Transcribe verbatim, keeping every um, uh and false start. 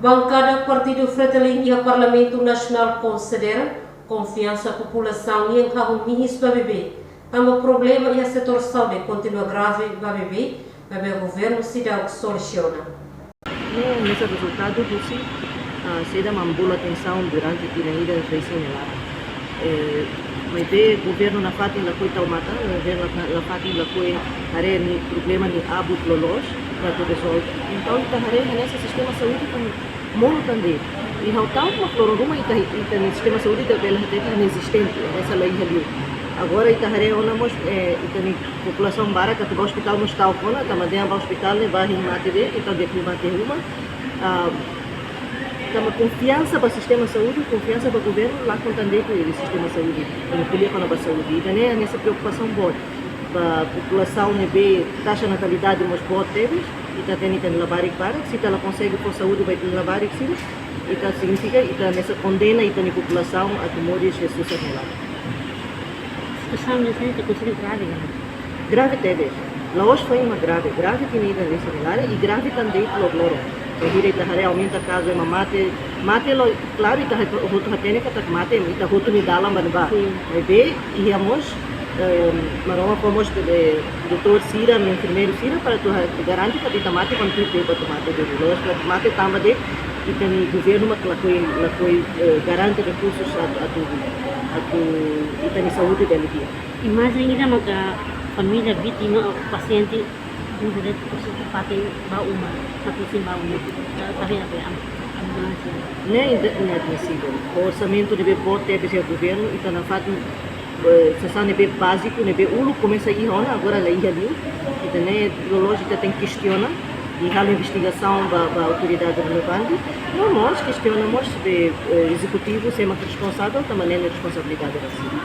Bankada Partidu Fretilin iha Parlamentu Nasionál konsidera konfiansa populasaun nian hahú mihis ba beibeik, tanba problema iha setór saúde kontinua grave ba beibeik, maibé governu seidauk solusiona. No, hanesan rezultadu husi, ah, saida mak bolu atensaun durante tinan ida resin ne'e laran. Eh, maibé governu nafatin lakohi tau matan, governu nafatin lakohi haree nia problema nia abut loloos, para atu rezolve. Entaun, ita haree hanesan sistema saúde komu monu tan de'it. I ha'u tanba loron ruma ita, ita-nia sistema saúde ita bele hatete inezistente, hanesan la iha liu. Agora ita haree ona mós, eh, ita-nia populasaun barak atu bá ospitál mós ta'uk ona, tanba dehan bá ospitál ne'e bá hein mate de'it, entaun dehan mate uma. Ah, tanba konfiansa ba sistema saúde, konfiansa ba governu, lakon tan de'it iha sistema saúde. Ita ko'alia kona-ba saúde. Ida-ne'e hanesan preokupasaun boot. Ba populasaun ne'ebé taxa natalidade mós boot tebes, ita hatene ita-nia labarik barak, se ita la konsege fó saúde ba ita-nia labarik sira, ita signifika ita hanesan kondena ita-nia populasaun atu moris iha susar ne'e laran. Situasaun ne'e ita konsege grave, ne'e? Grave tebes. La'ós foin mak grave, grave tinan ida resin ne'e laran, i grave tan de'it loroloron. Bainhira ita haree aumenta kazu ema mate, mate lo, klaru, ita hotu hatene katak mate, ita hotu nia dalan ba ne'ebá. Sin. Maibé iha mós, eh, Maromak fó mós, eh, doutór sira, enfermeiru sira, para atu ha-, garante katak ita mate kuandu tuir tempu atu mate de'it. La'ós para atu mate tanba de'it ita-nia governu mak lakohi, lakohi, eh, garante rekursus atu, atu, atu ita-nia saúde bele di'ak. Imajen ida maka família vítima ou pasiente duru de'it, kursu fatin bá uma, na kursu bá uma. Ita, ita haree ne'e am-, ambulánsia. Ne'e ida inadmisivel. Orsamentu ne'ebé boot tebes iha governu, ita nafatin, eh, sasán ne'ebé báziku, ne'ebé uluk komesa iha ona, agora la iha liu. Ida-ne'e loloos ita tenke kestiona, i halo investigasaun ba, ba autoridade relevante. No mós kestiona mós be, eh, ezekutivu, sé mak responsavel, tanba ne'e responsabilidade rasik.